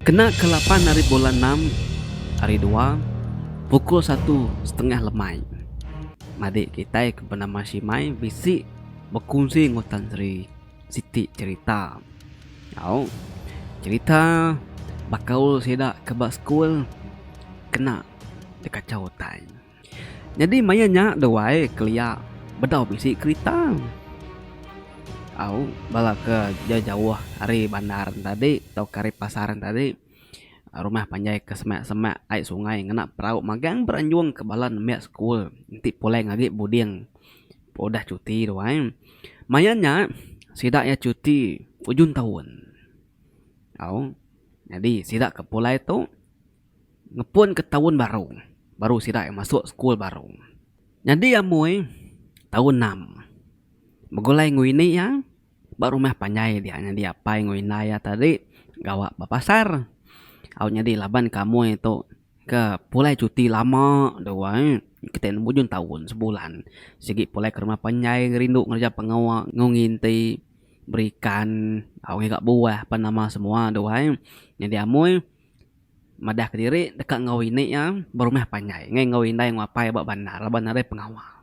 Kena ke lapan ari bulan enam hari dua pukul satu setengah lemai madi kitai ke benama Shimai bisi bekunsi enggau Tan Sri siti cherita. Au cherita bakaul sida ke ba sekul kena dikachau utai. Nyadi maya nya duai kelia bedau bisi kerita. Au bala ke jauh-jauh ari bandar ne tadi tauka ari pasar ne tadi rumah panjai ke semak-semak ai sungai ngena perau magang beranjung ke bala nembiak sekul enti pulai ngagi buding udah cuti duai. Maya nya sida iya cuti ujung taun. Au nyadi sida ke pulai tu. Ngepun ke taun baru, baru sida iya masuk sekul baru. Nyadi Amoi taun enam begulai enggau ini iya ba rumah panjai dia nyadi apai enggau indai iya tadi gawa ba pasar. Au nyadi laban ke Amoi tu ke pulai cuti lama tu ai kite nemu ujung taun sebulan sigi pulai ke rumah panjai rindu ngereja pengawa enggau nginti berikan au ngiga buah apan nama semua tu ai. Nyadi Amoi. Madah kediri deka enggau ini iya berumah panjai enggai enggau indai enggau apai ba bandar laban nadai pengawa.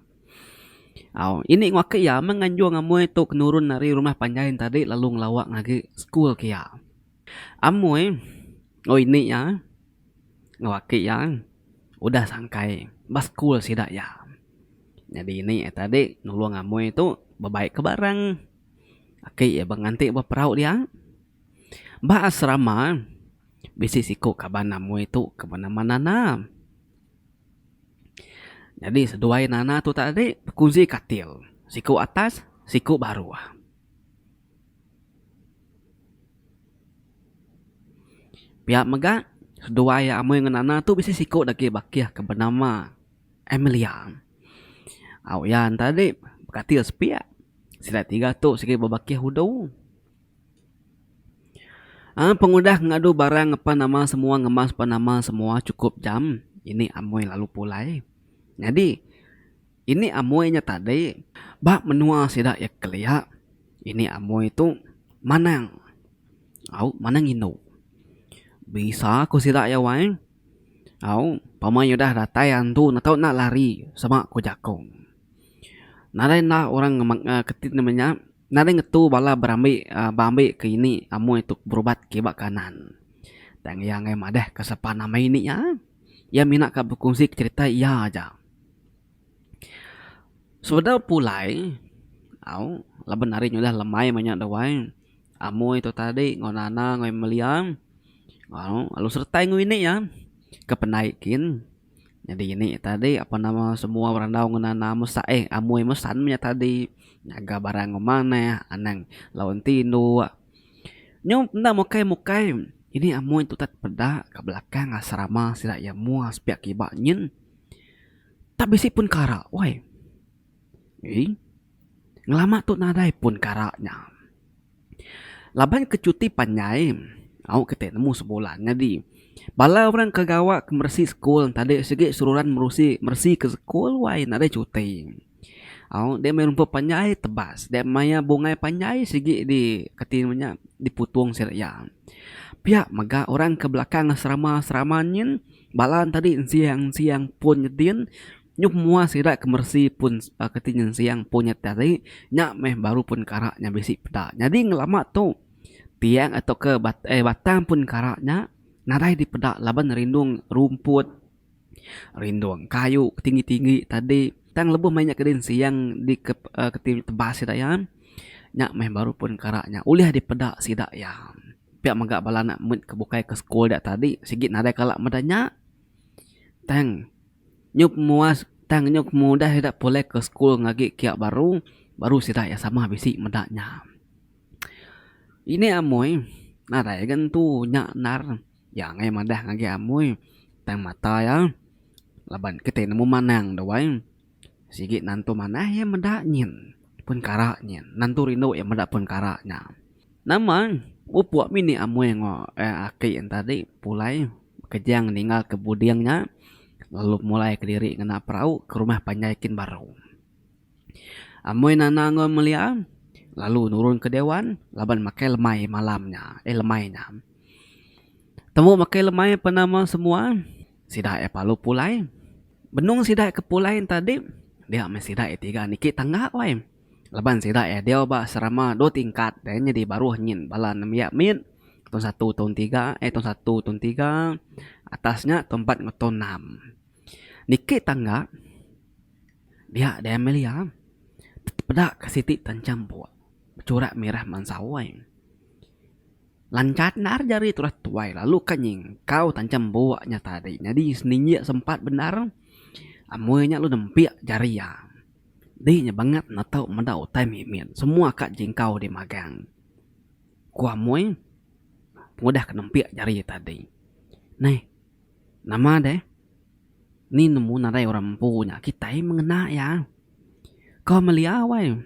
Au ini enggau aki iya meh nganjung amoi tu ke nurun ari rumah panjai ne tadi lalu ngelawa ngagai sekul ke iya. Amoi enggau ini iya enggau aki iya udah sangkai ba sekul sida iya. Nyadi ini iya tadi nulung amoi tu bebai ke barang. Aki iya ba nganti ba perau dia. Ba asrama bisi siku kaban Amoi tu ke benama Nana. Nyadi seduai Nana tu tadi bekunsi katil, siku atas, siku baruh. Pia mega seduai Amoi enggau Nana tu bisi siku agi bakih ke benama Emilia. Au iya tadi bekatil sepiak. Sida tiga tu sigi bebakih udu. Aaa pengudah ngadu barang ngepan nama semua ngemas pan nama semua chukup jam ini amoi lalu pulai. Nyadi ini amoi nya tadi ba menua sida iya kelia ini amoi tu manang au manang indu. Bisa ku sida iya wai au pama iya udah datai antu ne tau enda lari sema ku jaku. Nadai enda orang keti nama nya. Nadai ngetu bala berambi beambi ke ini amoi tu berubat kiba kanan. Tang iya enggai madah ke sapa nama ini iya. Iya mina ka bekunsi ke cherita iya aja. Sebedau pulai au laban hari nyudah lemai meh nya dawai amoi tu tadi enggau Nana enggau Emilia au lalu seretai enggau ini iya ke pendai kin. Nyadi ini tadi apan nama semua berandau ngan nana mesa eh amoi mesan meh nya tadi nyaga barang enggau manah anang laun tinduk. Nyau enda mukai mukai ini amoi tu tat peda ka belakang asrama sida iya mua sepiak kiba nyin tak bisi pun kara weh. Eii ngelama tu nadai pun kara nya. Laban ke cuti panjai au kite nemu sebulan nyadi bala orang ke gawa ke meresi sekul tadi sigi seruran merusi meresi ke sekul wai nadai cuti. Au deh meh rumput panjai tebas deh maya bungai panjai sigi di kati ne nya diputung sida iya. Pia mega orang ke belakang asrama asrama nyin bala ne tadi ensiang ensiang pun nyedin Nyuh mua sida ke meresi pun keti nyensiang pun nya tadi nya meh baru pun kara nya bisi peda. Nyadi ngelama tu tiang atau ke eh batang pun kara nya nadai dipeda laban rindung rumput, rindung kayu ke tinggi tinggi tadi. Tang lebuh meh nya kedi nsiang di ke keti tebas sida iya nya meh baru pun kara nya ulih dipeda sida iya. Pia mega bala anak mit ke bukai ke sekul dia tadi sigi nadai kala meda nya. Tang. Nyu pemuas tang nyu pemudah sida pulai ke sekul ngagi kiak baru, baru sida iya sama bisi meda nya. Ini amoi nadai ga nentu nya endar iya angai madah ngagi amoi tang mata iya laban kite nemu manang deh wai. Sigi nantu manah iya meda nyin pun kara nyin nantu rindu iya meda pun kara nya. Nama mupuk mini amoi enggau aki ne tadi pulai kejang ninggal ke buding nya lalu mulai kediri ngena perau ke rumah panjai kin baru. Amoi nana enggau melia lalu nurun ke dewan laban makai lemai malam nya eh lemai nya. Tembu makai lemai penama semua sida iya palu pulai. Benung sida ke pulai tadi dia meh sida iya tiga niki tangga wai. Laban sida iya diau ba asrama dua tingkat deh nyadi baruh nyin bala nembiak mit taun satu taun tiga eh taun satu taun tiga atas nya taun empat enggau taun enam. Niki tangga dia deh Amelia tepeda ka siti tanchang buk bechurak mirah mansau ai. Lanchat endar jari tudah tuai lalu ka nyingkau tanchang buk nya tadi nyadi seninjik sempat bendar amui nya lalu nempik jari iya. Di nya bangat enda tau meda utai mimit semua ka jingkau di magang. Ku Amoi pengudah ke nempik jari tadi. Neh nama deh ni nemu nadai orang empu nya kitai mengena iya. Ko Melia wai.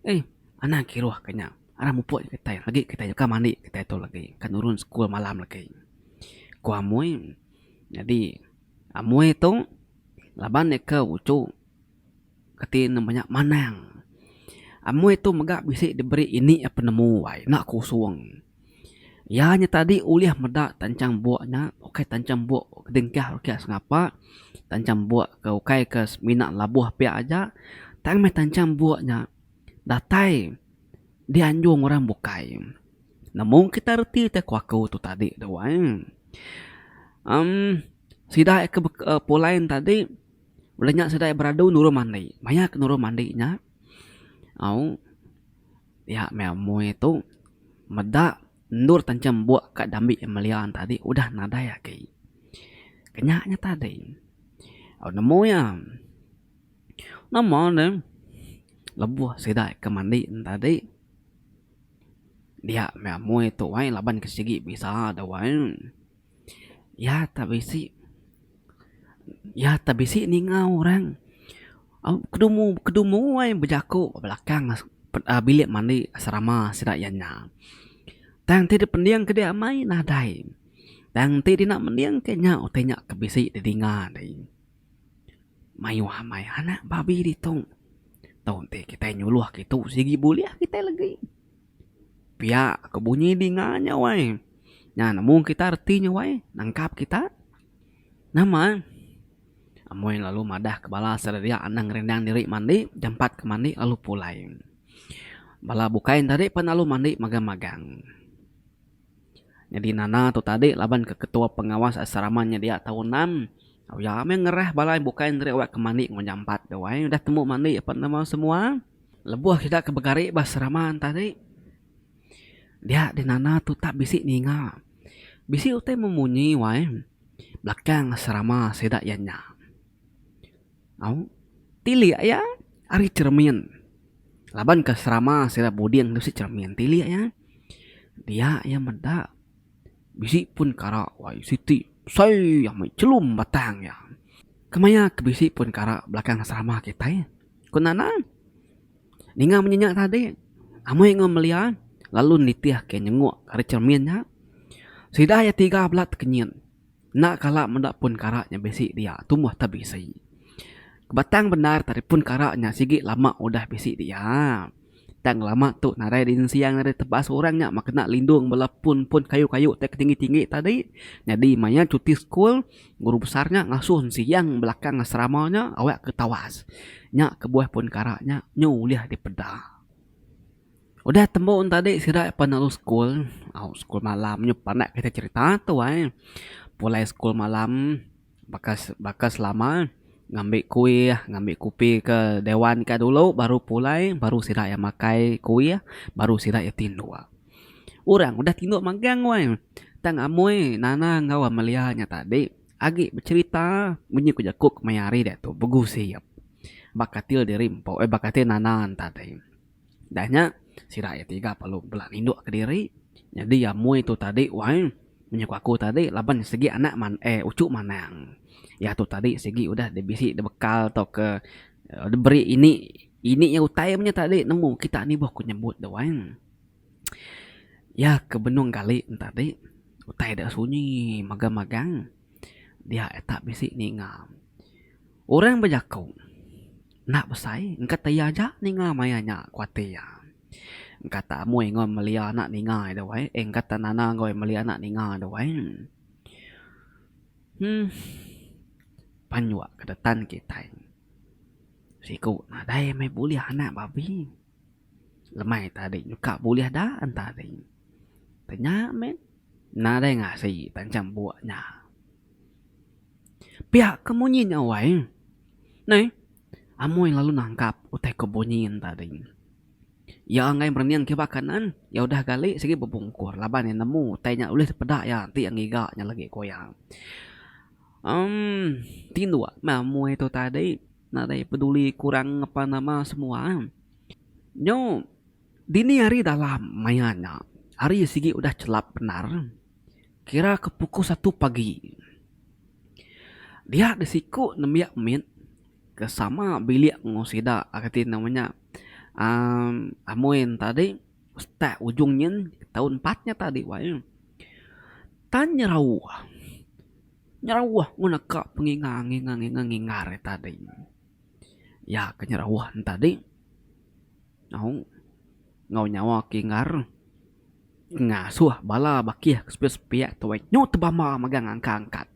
Eh anang kiruh ke nya aram mupuk kitai lagi kitai ka mandi kitai tu lagi ka nurun sekul malam lagi. Ku Amoi nyadi Amoi tu Laban iya ke uchu keti ne menya manang. Amoi tu mega bisi diberi ini iya penemu ai enda kusung. Iya nya tadi ulih meda tanchang buk nya ukai tanchang buk dengkah rukih sengapa tanchang buk ke ukai ke semina labuh pia aja tang meh tanchang buk nya datai dianjung orang bukai. Nemu kita reti te ku aku tu tadi tu ai. Emm sida ke pulai ne tadi udah nya sida beradu nurun mandi. Maya ke nurun mandi nya au iya meh amoi tu meda endur tanchang buk ka dambi melia ne tadi udah nadai agi. Kenya nya tadi au nemu iya nama ne lebuh sida ke mandi ne tadi. Dia meh amoi tu ai laban ke sigi bisa dau ai. Iya tak bisi iya tak bisi ninga orang kedumu kedumu ai bejaku ba belakang bilik mandi asrama sida iya nya. Tang ti dipending ke dia amai nadai. Tang ti dina mending ke nya utai nya ke bisi didinga deh. Mayuh amai anak babi ditu. Tu enti kitai nyuluh kitu sigi bulih kitai legi. Pia ke bunyi dinga nya wai. Nya nemu kita reti nya wai nangkap kita. Nama Amoi lalu madah ke bala sida dia anang ngerindang diri mandi jampat ke mandi lalu pulai. Bala bukai enti tadi pan lalu mandi magang-magang. Nyadi Nana tu tadi laban ke ketua pengawas asrama nya dia taun enam. Iya meh ngerah bala bukai neri awak ke mandi enggau jampat tu ai. Udah tembu mandi apan nama semua. Lebuh sida ke begari ba asrama tadi dia deh Nana tu tak bisi ninga. Bisi utai memunyi wai belakang asrama sida iya nya. Au tilik iya ari cheremin laban ke serama sida buding tu bisi cheremin tilik iya dia iya meda bisi pun kara wai siti besai amai chelum batang iya. Kemaya ke bisi pun kara belakang serama kitai ku Nana. Ninga munyi nya tadi amai enggau melia lalu nitih ke nyenguk ari cheremin nya sida iya tiga bela tekenyit. Enda kala meda pun kara nya bisi dia tumbuh te bisi. Kebatang bendar tadi pun kara nya sigi lama udah bisi dia. Tang lama tu nadai dinsiang nadai tebas orang nya meh kena lindung bala pun-pun kayu-kayu ti tinggi-tinggi tadi. Nyadi maya cuti sekul guru besar nya ngasuh ensiang belakang asrama nya awak ke tawas. Nya kebuah pun kara nya nyu ulih dipeda. Udah tembu ne tadi sida pan lalu sekul au sekul malam nyu pandak kitai cerita tu ai. Pulai sekul malam baka baka selama ngambi kuih ngambi kupi ke dewan ka dulu baru pulai baru sida iya makai kuih baru sida iya tinduk. Orang udah tinduk magang weh tang amoi Nana enggau Amelia nya tadi agi becerita munyi ku jaku kemaya hari diatu begusip ba katil diri empu eh ba katil Nana ne tadi. Udah nya, sida iya tiga perlu bela ninduk kediri. Nyadi amui tu tadi wai munyi ku aku tadi laban sigi anak man eh uchu manang. Iya tu tadi sigi udah bisi dibekal tauka diberi ini ini iya utai menya tadi nemu kita nibuh ku nyebut tu wai. Iya ke benung gali ne tadi utai da sunyi magang-magang dia tak bisi ninga. Orang bejaku enda besai engka te iya aja ninga maya nya ku ati iya. Engka tak amoi enggau Melia anak ninga ida wai. Eh engka tak Nana enggau Melia anak ninga ida wai. Huh. Panjuk ke detan kitai. Siku nadai meh bulih anak babi. Lemai tadi nyuka bulih da tadi. Tenya meh nadai ngasi tanchang buk nya. Pia ke munyi nya wai. Neh amoi lalu nangkap utai ke bunyi ne tadi. Iya enggai merening kiba kanan iya udah gali sigi bebungkur laban iya nemu utai nya ulih dipeda iya enti iya ngiga nya lagi ku iya. Emm tinduk meh amoi tu tadi nadai peduli kurang ngepan nama semua. Nyu dini hari dalam maya nya hari sigi udah chelap bendar kira ke pukul satu pagi. Dia deh siku nembiak mit ke sama bilik enggau sida reti nama nya uhh amoi ne tadi start ujung nyin taun empat nya tadi wai. Tan nyerauh nyerauh ngun neka penginga nginga nginga ngingar tadi. Iya ke nyerauh ne tadi au enggau nyawa ke inggar ngasuh bala bakih ke sepiak sepiak tu ai nyu tebamba magang angkat angkat.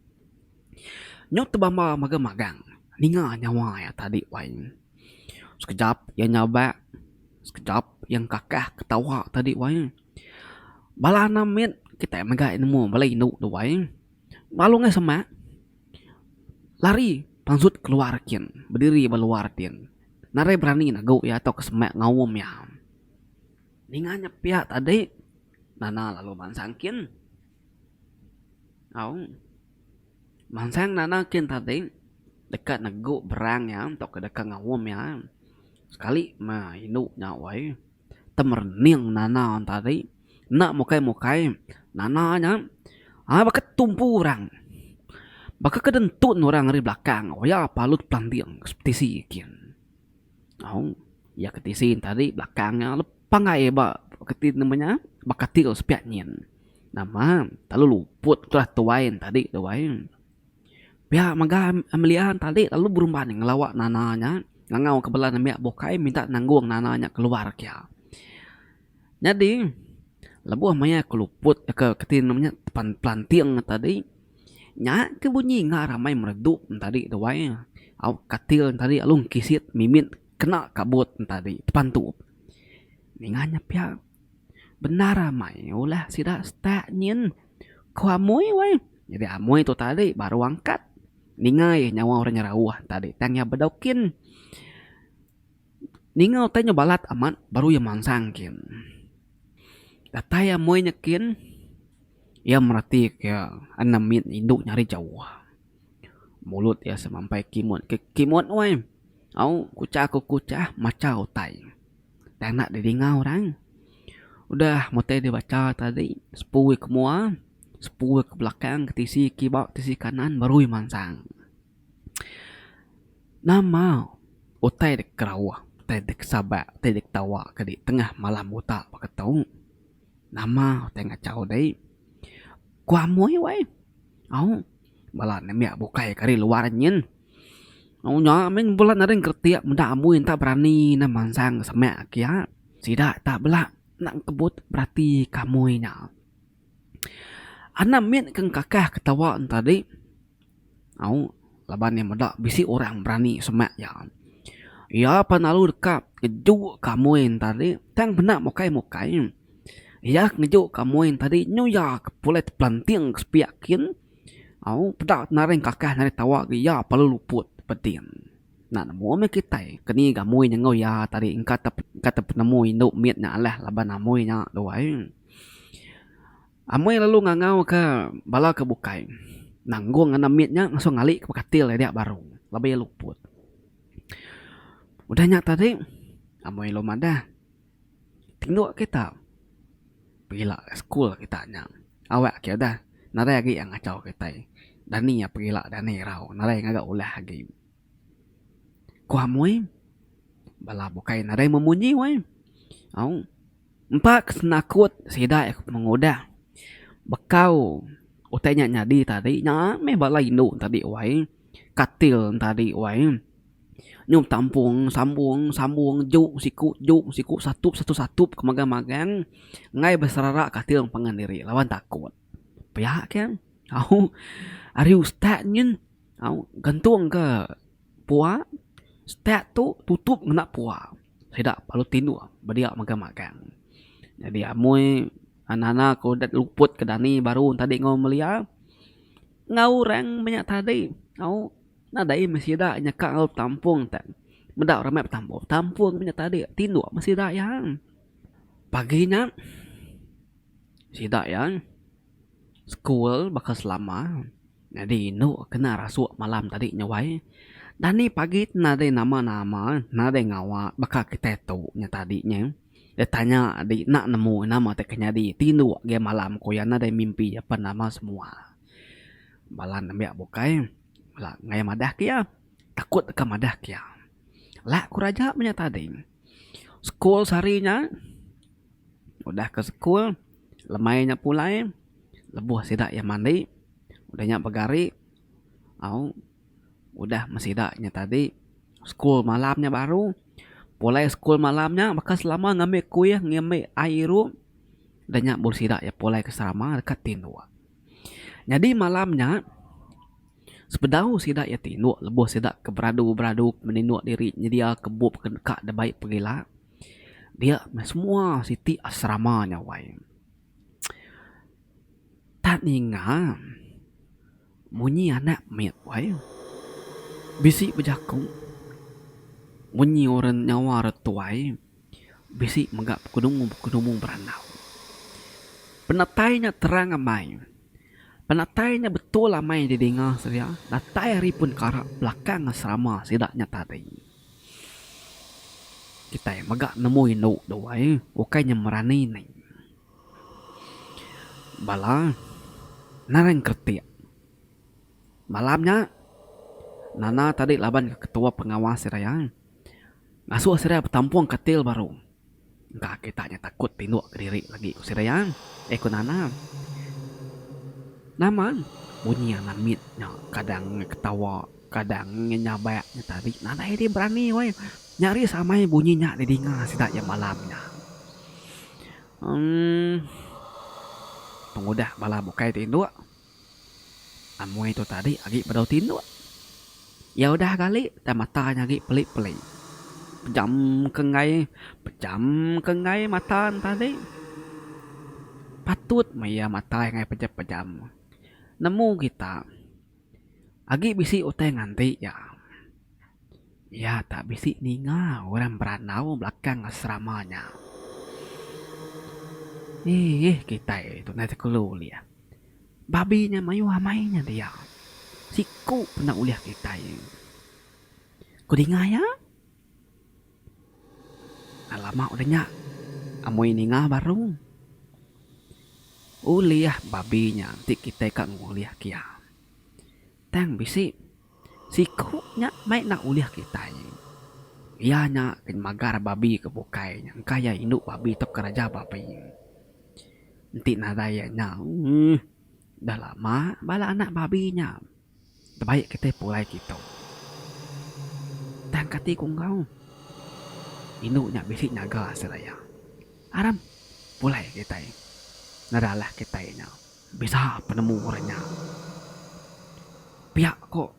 Nyu tebamba magang magang ninga nyawa iya tadi wai. Sekejap iya nyabak sekejap iya ngakah ketawa tadi wai. Bala anak mit kitai mega nemu bala indu tu wai lalu ngai semak lari pansut keluar kin bediri ba luar din nadai berani negu iya tauka semak ngaum iya. Ninga nya pia tadi Nana lalu mansang kin. Au mansang Nana kin tadi deka negu berang iya tauka deka ngaum iya sekali meh indu nya wai temerening Nana tadi enda mukai mukai Nana nya aaa baka tumpu orang baka ke dentun orang ari belakang iya palut pelanding tisi kin. Au iya ke tisi tadi belakang nya lalu pangai ba keti nama nya ba katil sepiak nyin. Nama lalu luput tudah tuai ne tadi tu ai. Pia mega Amelia tadi lalu berumban ngelawa nana nya ngangau ke bala nembiak bukai minta nanggung nana nya keluar kia. Nyadi lebuh maya ke luput ke keti nama nya pelanting tadi nya ke bunyi enggau ramai meredup tadi tu ai au katil tadi lalu kisit mimit kena kabut tadi tepantup. Ninga nya pia bendar amai ulah sida setak nyin ku amoi weh. Nyadi amoi tu tadi baru angkat ninga iya nyawa orang nyerauh tadi tang iya bedau kin. Ninga utai nya balat amat baru iya mansang kin. Datai amoi nya kin iya mereti ke anak mit indu nya ari jauh. Mulut iya semampai kimut ke kimut weh. Au kuchah ke kuchah macha utai. Tang enda didinga orang. Udah utai dibacha tadi sepu ke mua sepu ke belakang ke tisi kiba tisi kanan baru iya mansang. Nama utai dek kerauh, utai dek sabak, utai dek tawa ke di tengah malam buta baka tu. Nama utai ngachau dei. Ku amoi wai. Au bala nembiak bukai ke ari luar nyin. Au nya meh bala naring keretik meda amoi enta berani ne mansang semak kiya. Sida tak bela nak kebut berati ke amoi nya. Anak mit ke ngakah ketawa ne tadi. Au laban iya meda bisi orang berani semak iya. Iya pan lalu deka ngeju ka amoi ne tadi tang penda mukai mukai. Iya ke ngeju ka amoi ne tadi nyu iya ke pulai tepelanting ke sepiak kin au peda naring kakah naring tawa ge iya perlu luput peding. Enda nemu meh kitai keni ga amoi nya enggau iya tadi engka te engka te penemu indu mit nya alah laban amoi nya tu ai. Amoi lalu ngangau ka bala ke bukai nanggung anak mit nya ngasuh ngali ke bekatil iya dia baru laban iya luput. Udah nya tadi amoi lalu madah tinduk kita pegila sekul kita nya awak ke udah nadai agi iya ngachau kitai dani iya pegila dani irau nadai ngaga ulah agi. Ku amoi bala bukai nadai memunyi weh au. Empa ke senakut sida iya ke pengudah bekau utai nya nyadi tadi nya meh bala indu tadi wai katil tadi wai. Nyu betampung sambung sambung juk siku juk siku satup satu satup ke magang magang enggai beserara katil pangan diri laban takut. Pia ke au ari ustaz nyin au gentung ke pua ustaz tu tutup ngena pua sida lalu tinduk bedia magang magang. Nyadi amoi anak anak ke udah luput ke dani baru tadi enggau melia enggau orang menya tadi au. Nadai meh sida nyeka enggau betampung te. Meda orang mai betampung, betampung meh nya tadi tinduk meh sida iya. Pagi nya sida iya sekul baka selama nyadi indu kena rasuk malam tadi nya wai. Dani pagi te nadai nama nama nadai ngawa baka kitai tu nya tadi nya. Deh tanya adi enda nemu nama te ke nyadi tinduk agi malam ku iya nadai mimpi apan nama semua. Bala nembiak bukai bala ngagai madah ke iya takut deka madah ke iya. Lak ku raja meh nya tadi. Sekul sehari nya udah ke sekul lemai nya pulai lebuh sida iya mandi udah nya begari au. Udah meh sida nya tadi sekul malam nya baru pulai sekul malam nya baka selama ngambi kuih ngambi ai irup da nya baru sida iya pulai ke serama deka tinduk. Nyadi malam nya sebedau sida iya tinduk lebuh sida ke beradu beradu meninduk diri nyedia ke bup ke deka dibai pegila dia meh semua siti asrama nya wai. Tak ninga. Munyi anak mit wai. Bisi bejaku munyi orang nyawa re tuai bisi mega bekedumu bekedumu berandau. Penatai nya terang amai. Penatai nya betul amai didinga sedia datai ari pun kara belakang asrama sida nya tadi. Kitai mega nemu indu tu wai ukai nya merani ne. Bala nareng keretik. Malam nya, Nana tadi laban ke ketua pengawas sida iya ngasuh sida betampung katil baru. Engka kita nya takut tinduk kediri lagi ku sida iya. Eh ku Nana. Nama bunyi anak mit nya kadang ketawa kadang nyabak nya tadi nadai deh berani weh. Nyaris amai bunyi nya didinga sida iya malam nya. Emm. Pengudah bala bukai tinduk, Amoi tu tadi agi bedau tinduk. Iya udah gali tang mata nya agi peli-peli. Pejam ke enggai, pejam ke enggai mata ne tadi. Patut meh iya mata enggai pejam-pejam. Nemu kita agi bisi utai nganti iya. Iya tak bisi ninga orang berandau belakang asrama nya. Eeh kitai tu nadai tekulu ulih. Babi nya mayuh amai nya dia. Siku penda ulih kitai. Ku dinga iya. Lama udah nya amoi ninga baru. Ulih babi nya enti kitai ka ngulih ke iya. Tang bisi siku nya mai enda ulih kitai. Iya nya ke magar babi ke bukai nya engka iya indu babi tauka raja babi. Enti nadai iya nya uhh dah lama bala anak babi nya tebaik kitai pulai kitu. Tang kati ku enggau indu nya bisi nyaga seraya. Aram pulai kitai nadai alah kitai nya. Bisa penemu orang nya. Pia ko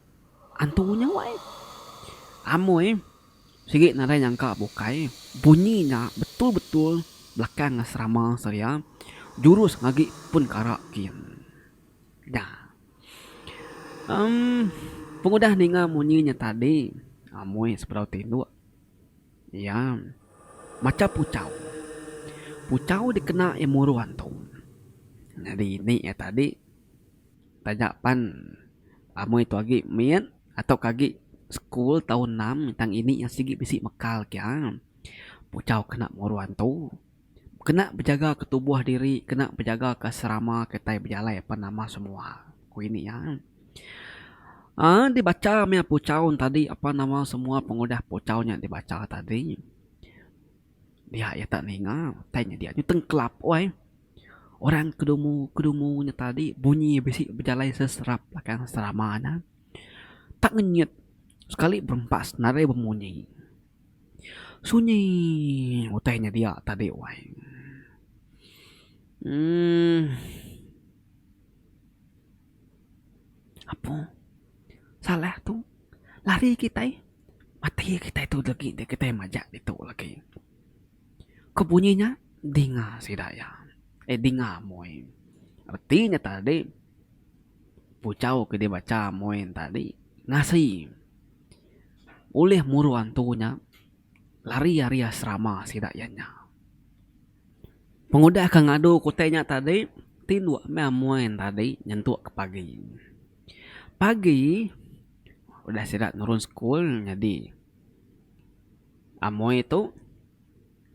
antu nya wai. Amoi sigi nadai nyangka bukai bunyi nya betul betul belakang asrama seria jurus ngagi pun kara kin. Nya. Emm pengudah ninga munyi nya tadi amoi sebedau tinduk. Iya macha puchau. Puchau dikena iya muru antu. Nyadi ini iya tadi taja pan amoi tu agi mit atau ka agi sekul taun enam tang ini iya sigi bisi mekal kia. Puchau kena muru antu. Kena bejaga ke tubuh diri kena bejaga ke asrama kitai bejalai apan nama semua ku ini iya. Aaa dibacha mih puchau ne tadi apan nama semua pengudah puchau nya dibacha tadi. Dia iya tak ninga utai nya dia tengkelap weh. Orang kedumu kedumu nya tadi bunyi bisi bejalai seserap belakang asrama nya. Tak ngenyit. Sekali berempas nadai bemunyi. Sunyi utai nya dia tadi wai. Uhh. Apo salah tu lari kitai mati kitai tu lagi enti kitai majak ditu lagi. Ko bunyi nya dinga sida iya eh dinga mui. Reti nya tadi puchau ke dibacha mui tadi ngasi ulih muru antu nya lari ari asrama sida iya nya. Pengudah ke ngadu ke utai nya tadi, tinduk meh amoi tadi nyentuk ke pagi. Pagi udah sida nurun sekul nyadi amoi tu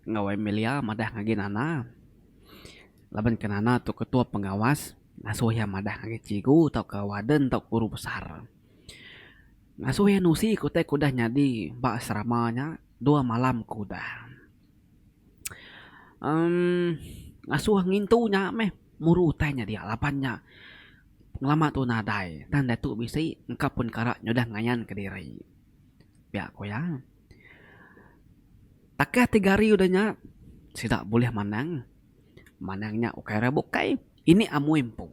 enggau Emilia madah ngagai Nana laban ke Nana tu ketua pengawas ngasuh iya madah ngagai cikgu tauka warden tauka guru besar. Ngasuh iya nusi ke utai ke udah nyadi ba asrama nya dua malam ke udah. Emm ngasuh ngintu nya meh muru utai nya dia laban nya pengelama tu nadai tang diatu bisi engka pun kara nyudah ngayan kediri pia ku iya. Takah ti gari udah nya sida bulih manang, manang nya ukai orang bukai ini amui empu.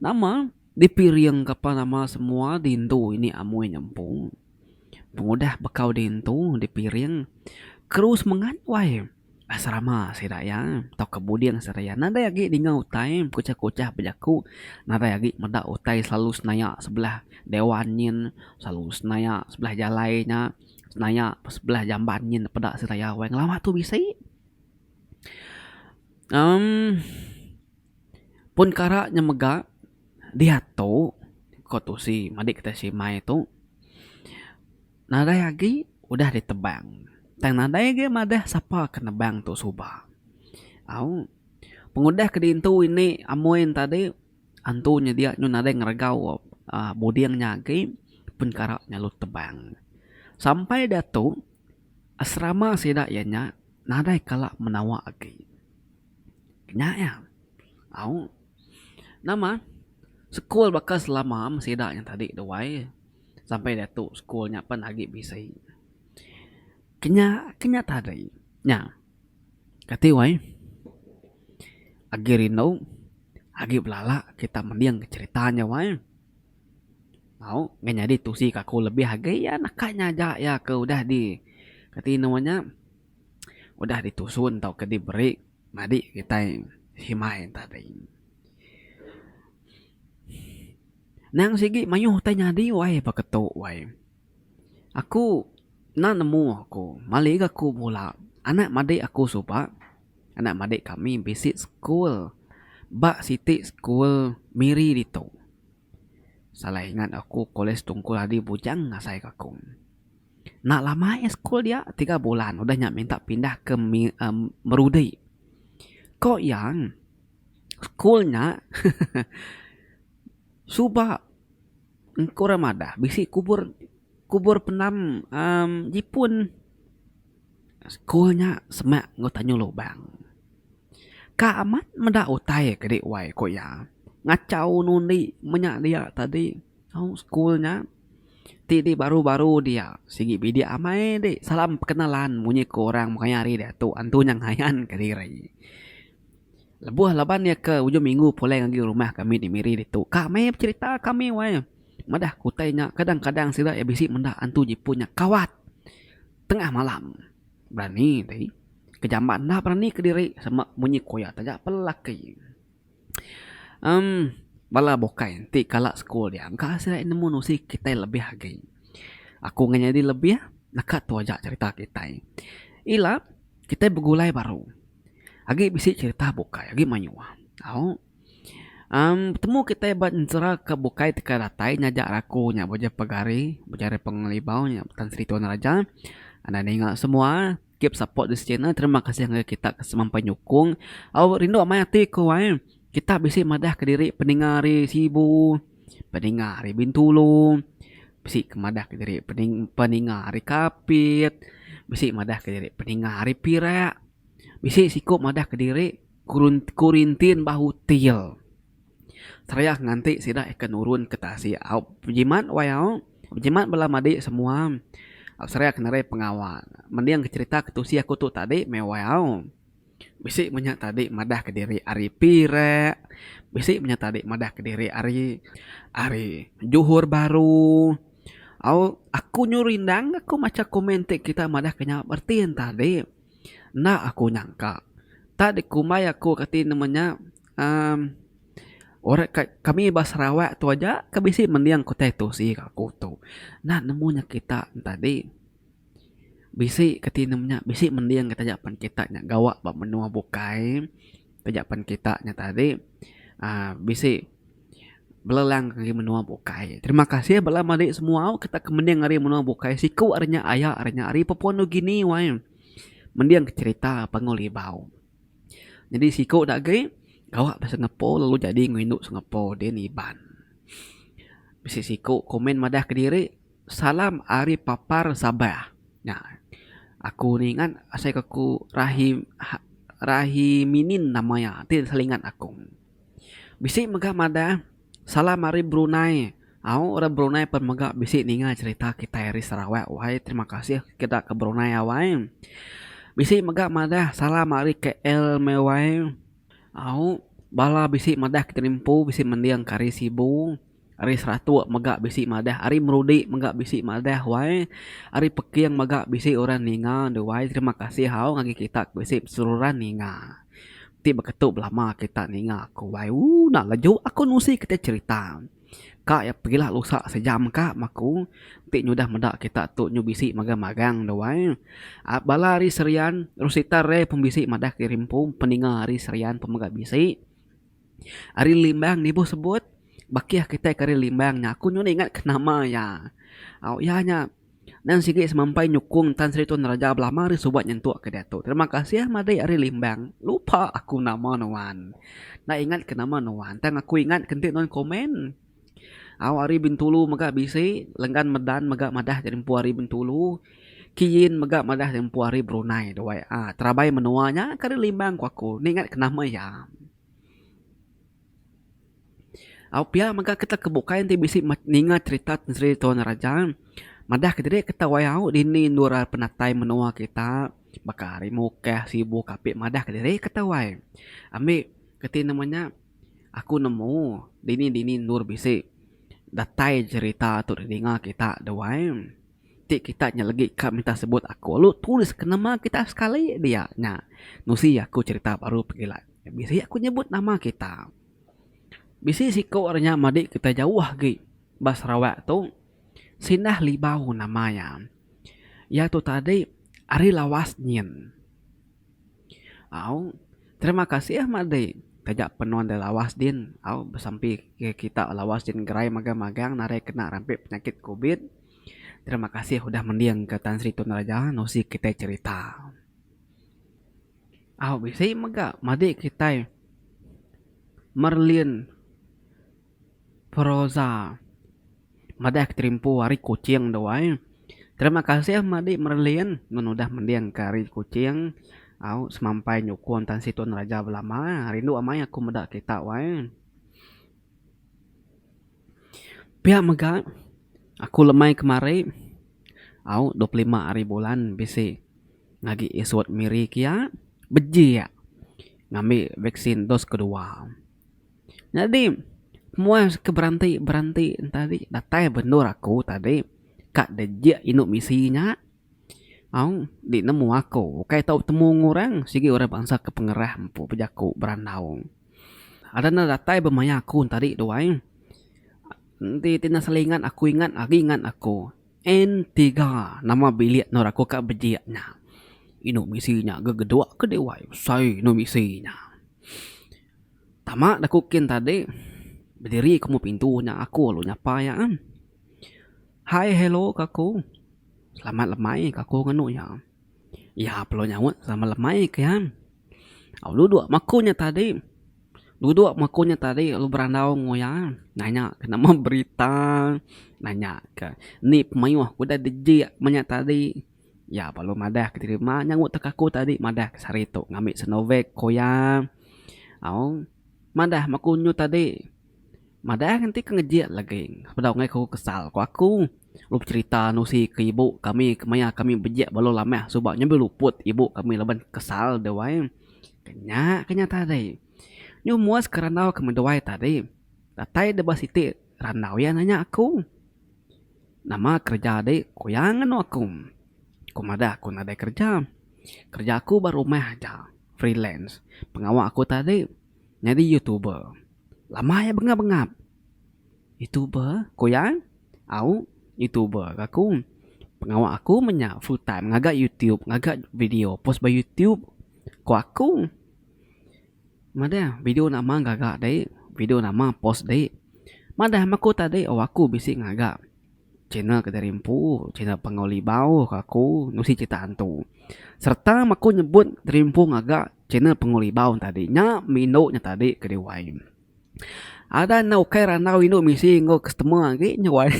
Nama dipiring ka pa nama semua dindu ini amui nya empu. Pengudah bekau diintu dipiring keru semengat wai asrama sida iya tauka buding sida iya nadai agi ninga utai kuchah kuchah bejaku nadai agi meda utai selalu senaya sebelah dewan nyin selalu senaya sebelah jalai nya senaya sebelah jamban nyin peda sida iya wai ngelama tu bisi uhh pun kara nya mega. Diatu, ko tusi madi kitai simai tu, nadai agi udah ditebang. Tang nadai agi madah sapa ke nebang tu suba. Au, pengudah ke diintu ini amoi ne tadi, antu nya dia nyau nadai ngeregau uhh buding nya agi pun kara nya lalu tebang. Sampai diatu, asrama sida iya nya nadai kala menawa agi. Nya iya. Au. Nama sekul baka selama meh sida nya tadi tu ai sampai diatu sekul nya pen agi bisi. Kinya kinya tadi nya kati wai agi rindu agi belala kita mending cherita nya wai. Au ngan nyadi tusi ka aku lebih agi iya naka nya aja iya ke udah di kati ne nya. Udah ditusun tauka diberi madi kitai simai tadi. Nang sigi mayuh utai nyadi wai baka tu wai. Aku enda nemu aku mali ga aku bula anak madi aku suba anak madi kami bisi sekul ba siti sekul Miri ditu. Salah ingat aku kolej Tungkul Adi Bujang ngasai ka aku. Enda lama iya sekul dia tiga bulan udah nya minta pindah ke Merudi. Ko iya sekul nya suba engku orang madah bisi kubur kubur pendam uhh jipun. Sekul nya semak enggau Tanjung Lubang. Ka amat meda utai ke di wai ku iya ngachau nundi menya dia tadi. Au sekul nya ti di baru-baru dia sigi bidik amai di salam perkenalan munyi ku orang maya hari diatu antu nya ngayan kediri. Lebuh laban iya ke ujung minggu pulai ngagai rumah kami di Miri ditu ka meh becerita kami wai madah ku utai nya kadang-kadang sida iya bisi menda antu jipun nya kawat tengah malam. Berani ti kejamban enda berani kediri sema munyi ku iya taja pa lelaki. Emm bala bukai enti kala sekul dia engka sida nemu nusi kitai lebih agi. Aku ngan nyadi lebih naka tu aja cerita kitai. Ila kitai begulai baru agi bisi cerita bukai agi mayuh au emm betemu kitai ba ensera ke bukai ti ka datai nyaja aku nya Bujang Pegari Bujang Pengelibau nya Tan Sri Tuan Raja anda ninga semua. Keep support this channel terima kasih ngagai kita ke semampai nyukung au rindu amai ati ku ai kita bisi madah kediri peninga ari sibu peninga ari bintulu bisi ke madah kediri peninga ari kapit bisi madah kediri peninga ari pirak bisi siku madah kediri kurintin ba hotel. Seraya nganti sida ke nurun ke tasik au bejimat wai au bejimat bala madi semua au seraya ke nadai pengawa mending ke cherita ke tusi aku tu tadi meh wai au. Bisi meh nya tadi madah kediri ari Perak, bisi meh nya tadi madah kediri ari ari Johor Bahru. Au aku nyu rindang aku macha komen ti kita madah ke nya bereti ne tadi. Enda aku nyangka. Tak dikumbai aku kati nama nya uhh orang ka kami ba Sarawak tu aja ke bisi mending ke utai tusi ka aku tu. Enda nemu nya kita ne tadi. Bisi kati ne nya bisi mending ke taja pen kita nya gawa ba menua bukai taja pen kita nya tadi uhh bisi belelang ngagai menua bukai. Terima kasih bala madi semua kita ke mending ari menua bukai siku ari nya aya ari nya ari Papua New Guinea wai mending ke cherita Panggau Libau. Nyadi siku da agi gawa ba Singapore lalu jadi enggau indu Singapore din Iban. Bisi siku komen madah kediri. Salam ari Papar Sabah. Nya aku ni ingat asai ke aku Rahim Rahiminin nama iya ti selingat aku. Bisi mega madah salam ari Brunei. Au orang Brunei pun mega bisi ninga cherita kitai ari Sarawak wai terima kasih keda ke Brunei awai. Bisi mega madah salam ari KL meh wai. Au bala bisi madah kitai empu bisi mending ke ari Sibu. Ari Seratok mega bisi madah, ari Merudi mega bisi madah wai, ari Peking mega bisi orang ninga deh wai. Terima kasih au ngagai kita ke bisi seruran ninga. Ti beketu belama kita ninga aku wai ooh enda leju aku nusi kita cherita. Ka iya pegila lusa sejam ka meh aku ti nyudah meda kita tu nyu bisi magang-magang deh wai. Bala ari Serian Rosita Ray pun bisi madah ke diri empu peninga ari Serian pun mega bisi. Ari Limbang nibuh sebut bakih kitai ke ari Limbang nya aku nyau ingat ke nama iya. Au iya nya nang sigi semampai nyukung Tan Sri Tun Raja belama ari suba nyentuk ke diatu. Terima kasih madik ari Limbang lupa aku nama nuan. Enda ingat ke nama nuan tang aku ingat ke enti nuan komen. Au ari Bintulu mega bisi, Lenggan Medan mega madah diri empu ari Bintulu, Kiyin mega madah diri empu ari Brunei duai a terabai menua nya ke ari Limbang ku aku ni ingat ke nama iya. Au pia mega kita ke bukai enti bisi ninga cherita Tan Sri Tuan Raja madah kediri kita wai au dini endur penatai menua kita baka ari Mukah, Sibu, Kapit madah kediri kita wai. Ambi keti nama nya. Aku nemu dini-dini endur bisi datai cherita tu didinga kita deh wai. Ti kita nya legi ka minta sebut aku lalu tulis ke nama kita sekali dia nya nusi aku cherita baru pegila. Bisi aku nyebut nama kita. Bisi siku ari nya madi kita jauh agi ba Sarawak tu Sindah Libau nama iya. Iya tu tadi ari Lawas nyin. Au, terima kasih madi taja pen nuan da lawas din au besampi ke kita lawas din gerai magang-magang narai kena rampit penyakit covid. Terima kasih udah mending ke Tan Sri Tun Raja nusi kitai cherita. Au bisi mega madi kitai Merlin. Feroza madah keterimpu ari Kuching tu ai. Terima kasih madi Merlin mun udah mending ke ari Kuching au semampai nyukung Tan Sri Tun Raja belama rindu amai aku meda kita wai. Pia mega aku lemai kemari au 25 hari bulan bisi ngagi isut Miri kia bejik ngambi vaksin dos kedua. Nyadi muas ke beranti beranti tadi datai ba endur aku tadi ka dejek indu misi nya au di nemu aku ukai tau betemu enggau orang sigi orang bansa ke pengerah empu bejaku berandau. Ada ne datai ba maya aku tadi tu ai enti ti ne selingat aku ingat agi ingat aku N tiga nama bilik endur aku ka bejek nya. Indu misi nya gegeduk ke deh wai besai indu misi nya. Tama da ku kin tadi bediri ku meh pintu nya aku lalu nyapa iya. Hi hello ka aku selamat lemai ka aku nganu iya. Iya perlu nyaut selamat lemai ke iya. Au duduk meh aku nya tadi duduk meh aku nya tadi lalu berandau enggau iya nanya ke nama berita nanya ke ni pemayuh udah dejik meh nya tadi. Iya balu madah ke diri ma nyangut tek aku tadi madah ke sehari tu ngambi sinovac ku iya. Au madah me aku nyu tadi. Madah enti ke ngejik lagi sebedau ngai ku kesal ku aku. Lalu becerita nusi ke ibu kami kemaya kami bejik balu lamah suba nyau luput ibu kami laban kesal deh wai. Nya ke nya tadi. Nyu muas ke randau kami duai tadi. Datai deh ba siti randau iya nanya aku. Nama kereja dik ku iya nganu aku. Ku madah aku nadai kereja. Kereja aku ba rumah aja freelance. Pengawa aku tadi nyadi youtuber. Lama iya bengap-bengap. Youtuber ku iya. Au youtuber ga aku. Pengawa aku meh nya full time ngaga youtube ngaga video post ba youtube ku aku. Madah video nama gaga dei video nama post dei. Madah meh aku tadi oh aku bisi ngaga channel kediri empu channel Panggau Libau ku aku nusi cerita antu. Sereta meh aku nyebut diri empu ngaga channel Panggau Libau tadi nya mindu nya tadi ke diwai. Ada enda ukai randau indu misi enggau customer agi nya wai.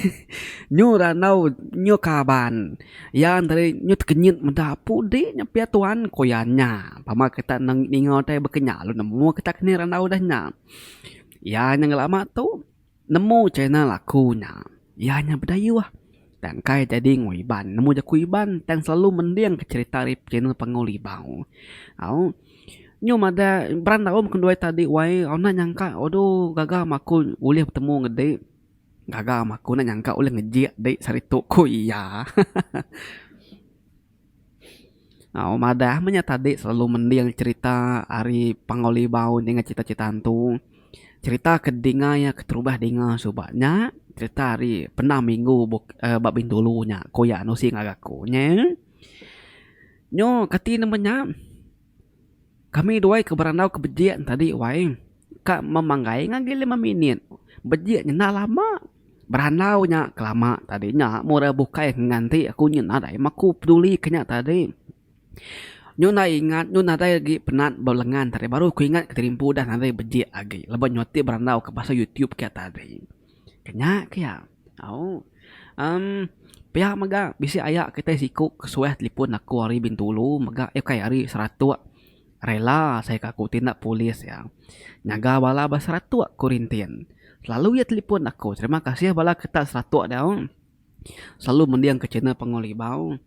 Nyu randau nyu kaban. Iya tadi nyu tekenyit meda apu di nya pia tuan ku iya nya. Pama kita ninga utai baka nya lalu nemu kita kini randau udah nya. Iya nya ngelama tu. Nemu channel aku nya, iya nya bidayuh. Tang kai jadi enggau Iban, nemu jaku Iban tang selalu mending ke cherita ari channel Panggau Libau. Au nyu madah berandau meh kenduai tadi wai au enda nyangka aduh gaga meh aku ulih betemu ngan dik. Gaga meh aku enda nyangka ulih ngejik dik saritu ku iya. Au madah meh nya tadi selalu mending cherita ari Panggau Libau ninga cherita cherita antu. Cherita ke dinga iya keterubah dinga suba nya cherita ari penda minggu uhh ba Bintulu nya ku iya nusi ngagai aku nya. Nyu kati ne meh nya kami duai ke berandau ke bejik ne tadi wai ka memanggai ngagai lima minit bejik nya enda lama. Berandau nya kelama tadi nya meh orang bukai nganti aku nyin nadai meh aku peduli ke nya tadi. Nyu enda ingat nyu nadai agi penat ba lengan tadi baru ku ingat ke diri empu udah nadai bejik agi laban nyu ati berandau ke pasal youtube ke tadi. Ke nya ke iya au uhh pia mega bisi aya kitai siku ke suah telefon aku ari Bintulu mega eh ukai ari Saratok. Rela sai ka aku ti enda polis iya. Nyaga bala ba Saratok ku Rintin. Selalu iya telefon aku. Terima kasih bala kita Saratok diau. Selalu mending ke channel Panggau Libau.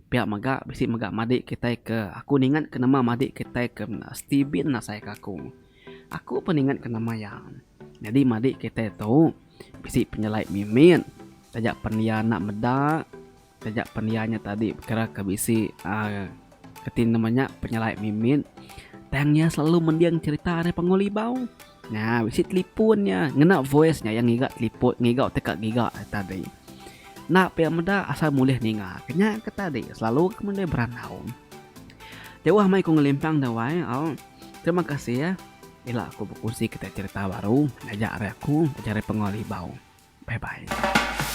Pia mega bisi mega madik kitai ke aku ningat ke nama madik kitai ke Steven asai ka aku. Aku pun ningat ke nama iya. Nyadi madik kitai tu bisi penyelai mimit taja pen iya enda meda. Taja pen iya nya tadi pekara ke bisi uhh keti nama nya penyelai mimit tang iya selalu mending cherita ari Panggau Libau. Nya bisi telefon iya ngena voice nya iya ngiga telefon ngiga utai ka giga tadi. Enda pia meda asal mulih ninga ke nya ke tadi selalu ke mende berandau. Jauh amai ku ngelimpang da wai au. Terima kasih ila aku bekunsi kitai cherita baru ngaja ari aku ngaja ari Panggau Libau. Bye bye.